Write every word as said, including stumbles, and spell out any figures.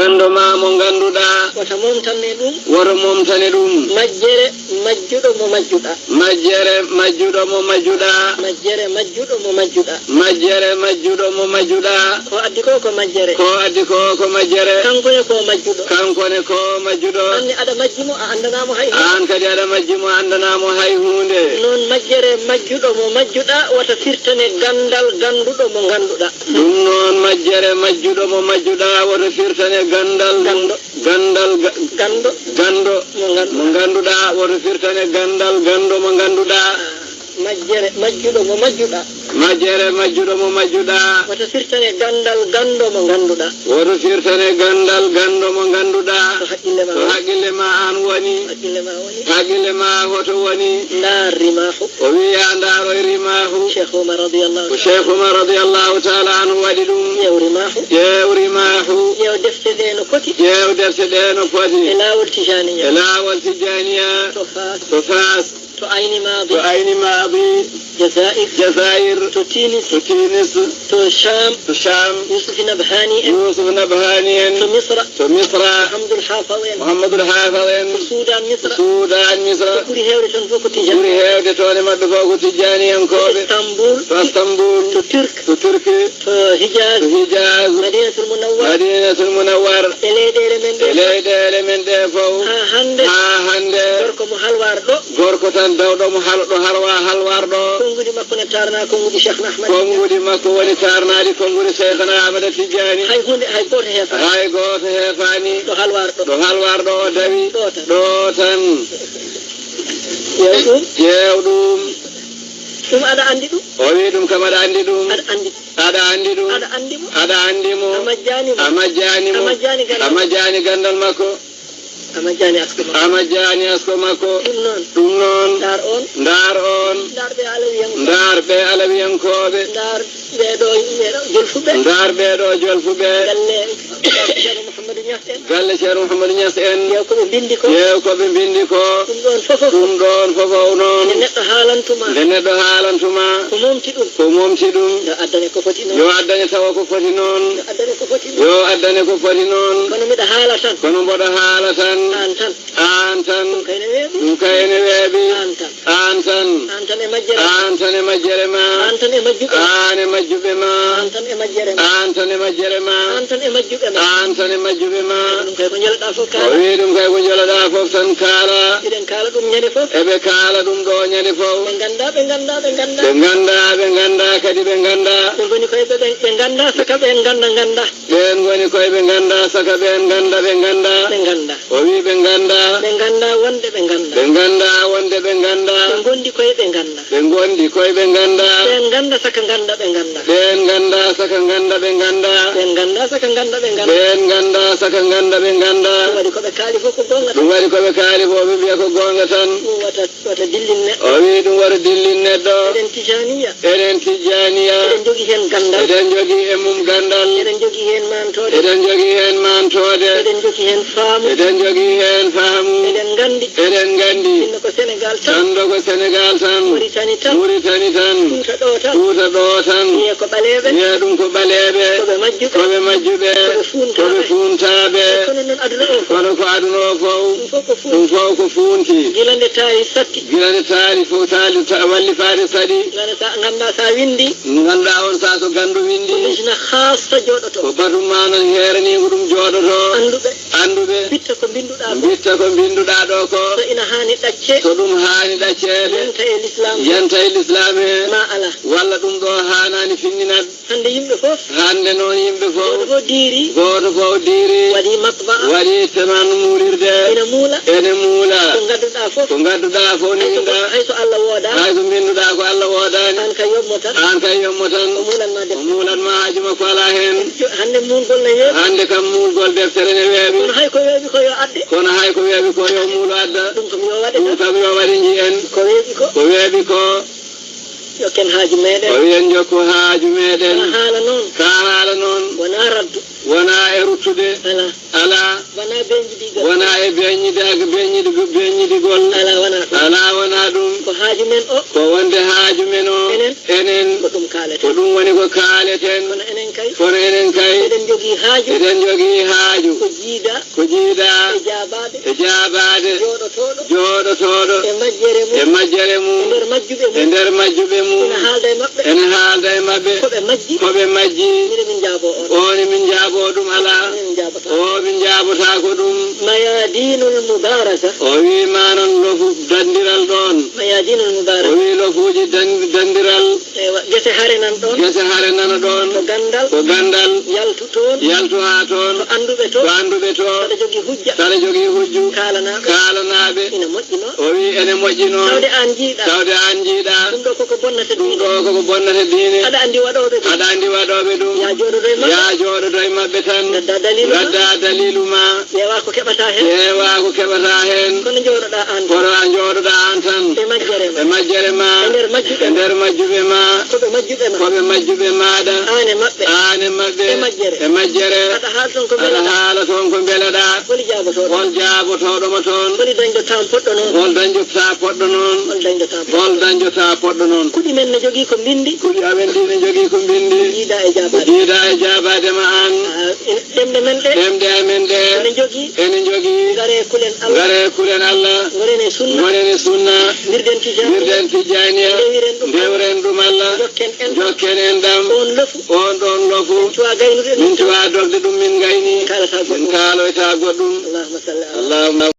Ganndo ma mo ngannduɗaa. Wota momtanne ɗum. Woto momtane ɗum. Majjere majjuɗo mo majjuɗaa. Majjere majjuɗo mo majjuɗaa. Majjere majjuɗo mo majjuɗaa. Majjere majjuɗo mo majjuɗaa. Ko addi ko ko majjere. Ko addi ko ko majjere. Kanko ne ko majjuɗo. Kanko ne ko majjuɗo. An ne aɗa majji mo, a anndanaa mo hay huunde. Aan kadi aɗa majji mo, a anndanaa mo hay huunde. Noon majjere majjuɗo mo majjuɗaa wota firtane ganndal gannduɗo mo ngannduɗaa. Ɗum noon majjere majjuɗo mo majjuɗaa wota firtane ganndal. Ganndo. Ganndal ga-, Ganndo. Ganndo Mo ngannduɗaa. Mo ngannduɗaa wota firtane ganndal ganndo mo ngannduɗaa. Majjere majjuɗo mo majjuɗaa. Majjere majjuɗo mo majjuɗaa. Wota firtane ganndal ganndo mo ngannduɗaa. Woto firtane ganndal ganndo mo ngannduɗaa. To haqqille ma To woni. Haqqille ma aan woni. Haqqille ma woni. Haqqille ma hoto woni. Ndaar rimaahu. O wiya ndaaroy rimaahu. Cheikh Umar radiyallahu Ko ta'ala. Cheikh Umar radiyallahu ta'ala anhu waɗi ɗum. Ƴeew rimaahu. Ƴeew rimaahu. Ƴeew defte ɗe no poti. Ƴeew defte ɗe no poti. E laawol Tijaniya. E laawol Tijaniya. To Faas. To Faas. To Ayni Maadi. To Ayni Maadi. Jazair. Jazair. To Tunis. To Tunis. To Sham. To Sham. Yusuf Nabhani en. Yusuf Nabhani en. To Misra. To Misra. Muhammadul Haafaz en. Muhammadul Haafaz en. To Sudan, Misra. Sudan, Misra. Ko ɓuri heewde toon fof ko Tijaan. Ɓuri heewde toon e maɓɓe fof ko Tijjaaniyankooɓe. To Istanbul. To Istanbul. To Turk. To Turki. To Hijaz. To Hijaz. Madinatul Munawwar. Madinatul Munawwar. E leyɗeele men ɗe E fof. leyɗeele men ɗe fof. Haa hannde. Haa hannde. Gorko mo halwaar ɗo. Gorko tan dawɗo mo hal-, ɗo harwa halwaar ɗo. Konnguɗi makko ne taarna konnguɗi Cheikh Ahmad. Konnguɗi makko woni taarnaaɗi konnguɗi Cheikhna Ahmad Tijjaani. Hay huunde, hay gooto heefaani. Hay gooto heefaani. Ɗo halwaar ɗo. Ɗo halwaar ɗo o dawi. Ɗo tan. Ɗo tan. Ƴeew ɗum. Ƴeew ɗum. Ɗum aɗa anndi ɗum? O wi ɗum kam aɗa anndi ɗum. Aɗa anndi. Aɗa anndi ɗum. Aɗa anndi mo? Aɗa anndi mo? A majjaani mo. A majjaani mo. A majjaani ganndal. A majjaani ganndal makko. A majjaani asko makko. A majjaani asko makko. Ɗum noon. Ɗum noon. Ndaar oon. Ndaar oon. Ndaar ɓe alawiyankooɓe. Ndaar ɓe alawiyankooɓe. Ndaar ɓee ɗo, ɓee ɗo jolfuɓe. Ndaar ɓee ɗo jolfuɓe. Galle Ceerno Mouhamadou Niass en. Galle Ceerno Mouhamadou Niass en. Ƴeew ko ɓe mbinndi ko. Ƴeew ko ɓe mbinndi ko. Ɗum ɗoon fof. Ɗum ɗoon fof noon. Nde neɗɗo haalantuma. Nde neɗɗo haalantuma. Ko momti ɗum. Ko momti ɗum. Yo addane ko foti noon. Yo addane tawa ko foti noon. Yo addane ko foti noon. Yo addane ko foti noon. Kono mbiɗa haala tan. Kono mboɗo haala tan. Aan tan. Aan tan. Ɗum kay ne weeɓi. Ɗum kay ne weeɓi. Aan tan. Aan tan. Aan tan e majjere. Aan tan e majjere ma. Aan tan e majjuɓe. Aan e majjuɓe ma. Aan tan e majjere ma. Aan tan e majjere ma. Aan tan e majjuɓe ma. Aan tan e majjuɓe ma. Ɗum kay ko njoloɗaa fof O kaala. Wi ɗum kay ko njoloɗaa fof tan kaala. Eɗen kaala ɗum ñande fof. Eɓe kaala ɗum ɗo ñande fof. Ɓe nganndaa, ɓe nganndaa, ɓe nganndaa. Ɓe nganndaa, ɓe nganndaa, kadi ɓe nganndaa. Ɓe ngoni koye ɓe, ɓe, ɓe nganndaa saka ɓe ngannda, ngannda. Ɓeen ngoni koye ɓe nganndaa saka ɓeen ngannda, ɓe nganndaa. Ɓe nganndaa. O wi ɓe nganndaa. Ɓe nganndaa wonde ɓe nganndaa. Ɓe nganndaa wonde ɓe nganndaa. Ɓe ngondi koye ɓe nganndaa. Ɓe ngondi koye ɓe nganndaa. Ɓe ngannda saka ngannda ɓe nganndaa. Ɓeen nganndaa saka ngannda ɓe nganndaa. Ɓe nganndaa saka ngannda ɓe nganndaa. Ɓeen nganndaa saka ngannda ɓe nganndaa. Ɗum waɗi ko ɓe kaali fof ko goonga tan. Ɗum waɗi ko ɓe kaali fof ɓe mbiya ko goonga tan. Ɗum wata, wata dillin neɗɗo. O wi ɗum wata dillin neɗɗo. Eɗen Tijaniya. Eɗen Tijjaaniya. Eɗen njogii heen ganndal. Eɗen njogii e mum ganndal. Eɗen njogii heen maantooɗe. Eɗen njogii heen maantooɗe. Eɗen njogii heen faamu. Eɗen njogii heen faamu. Eɗen nganndi. Eɗen nganndi. Sinno ko Senegaal tan. Sinno ko Senegaal tan. Muritani tan. Muritani tan. Fuuta ɗo tan. Fuuta ɗo tan. Wiyee ko ɓaleeɓe. Wiyee ɗum ko ɓaleeɓe. Ko ɓe majjuɓe. Ko ɓe majjuɓe. Ko ɓe fuuntaaɓe. Ko ɓe fuuntaaɓe. Kono noon aduna o fof. Kono ko aduna o fof. Ɗum fof ko fuunti. Ɗum fof ko fuunti. Gila nde taari satti. Gila nde taari fof, taari ta-, wallifaade saɗi. Nganndaa sa, nganndaa sa winndi. Nganndaa on saa so ganndo winndi. Ko lejna haasta jooɗoto. Ko batu ma noon heeraniigu ɗum jooɗoto. Annduɓe. Annduɓe. Mbitta ko mbinnduɗaa ko. Mbitta ko mbinnduɗaa ɗo ko. So ina haani ɗaccee. So ɗum haani ɗacceede. Yanta e lislaam he. Yanta e lislaam he. Ma alaa. Walla ɗum ɗo haanaani finninat. Hannde yimɓe fof. Hannde noon yimɓe fof. Gooto fof diiri. Gooto fof diiri. Waɗi matba'a. Waɗi teman muulirde. Ina muula. Ene muula. Ko ngadduɗaa fof. Ko ngadduɗaa fof ne Hay so, winda. Hay so Allah woodaa. Hay so mbinnduɗaa ko Allah woodaani. Aan kay yoɓ mo tan. Aan kay yoɓ mo tan. O muulan ma O defte. Muulan ma haaju makko alaa heen. Jo-, hannde muulgol ne weeɓi. Hannde kam muulgol deftere ne weeɓi. Kono hay ko weeɓi ko yo adde. Kono hay ko weeɓi ko yo muulu adda. Ɗum kam yo waɗe Ɗum tan. kam yo waɗe njiyen. Ko weeɓi ko. Ko weeɓi ko. Yokken haaju meɗen. O wi en njokku haaju meɗen. Ka haala noon. Ka haala noon. Wonaa raddu. Wonaa e ruttude. Alaa. Alaa. Wonaa beñjiɗigol. Wonaa e beññidaag-, beññiɗ-, beññiɗigol. Alaa, wonaa ɗum. Alaa, wonaa ɗum. Ko haaju men o. Ko wonde haaju men o. Enen. Enen. Ko ɗum kaaleten. Ko ɗum woni ko kaaleten. Kono enen kay. Kono enen kay. Eɗen njogii haaju. Eɗen njogii haaju. Ko jiida. Ko jiida. E jaabaade. E jaabaade. Jooɗotooɗo. Jooɗotooɗo. E majjere mum. E majjere mum. E nder majjuɓe mum. E nder majjuɓe mum. Ina haalda e maɓɓe. Ene haalda e maɓɓe. Ko ɓe majji. Ko ɓe majji. Minen min njaaboo on. On min njaaboo ɗum alaa. Minen min njaabotaa. O min njaabotaako ɗum. Mayadinul Mubarasa. O wii ma noon lofu dandiral ɗoon. Mayadinul Mubarasa. O wii lofuuji dan-, dandiral. Ewa, gese hare nan ɗoon. Gese hare nana ɗoon. Ko ganndal. Ko ganndal. Yaltu toon. Yaltu haa toon. Ko annduɓe to. Ko annduɓe to. Saɗa jogii hujja. Saɗa jogii hujju. Kaalanaaɓe. Kaalanaaɓe. Ina moƴƴi noon. O wii ene moƴƴi noon. Tawde aan njiiɗaa. Tawde aan njiiɗaa. Ɗum ɗo koko bonnata diine. Ɗum ɗo koko bonnata diine. Aɗa anndi waɗooɓe ɗum. Aɗa anndi waɗooɓe ɗum. Yaa jooɗodo e maɓɓe. Yaa jooɗodo e maɓɓe tan. Ngaddaa daliilu ma. Ngaddaa daliilu ma. Ƴeewaa ko keɓataa heen. Ƴeewaa ko keɓataa heen. Kono njooɗoɗaa aan tan. Kono a njooɗoɗaa aan tan. E majjere ma. E majjere ma. E nder majjuɓe. E nder majjuɓe ma. Ko ɓe majjuɓe ma. Ko ɓe majjuɓe maaɗa. Aan e maɓɓe. Aan e maɓɓe. E majjere. E majjere. Aɗa haala toon ko mbeleɗaa. Aɗa haala toon ko mbeleɗaa. Holi jaabotooɗo. Hol jaabotooɗo ma toon. Holi dañɗo temps poɗɗo noon. Hol dañɗo temps poɗɗo noon. Hol dañɗo temps poɗɗo. Hol dañɗo temps poɗɗo noon. Kuɗi men ne jogii ko mbinndi. Kuɗi amen ɗi ne jogii ko mbinndi. Jiida e jaabaade. Jiida e jaabaade ma aan. Ah, ina Ɗemɗe men ɗe. Ɗemɗe amen ɗe. Ene njogii. Ene njogii. Ngaree kulen Allah. Ngaree kulen Allah. Ngoren e sunna. Ngoren e sunna. Mbirden Tijaaniya. Mbirden Tijaaniya. Ndewren ɗum Allah. Ndewren ɗum Allah. Jokken en. Jokken en ɗam. Oon lofu. Oon ɗoon lofu. Min cuwaa gaynude ɗum. Min cuwaa dogde ɗum min ngayni. Min kaalataa goɗɗum. Min kaaloytaa goɗɗum. Allahumma salli ala. Allahumma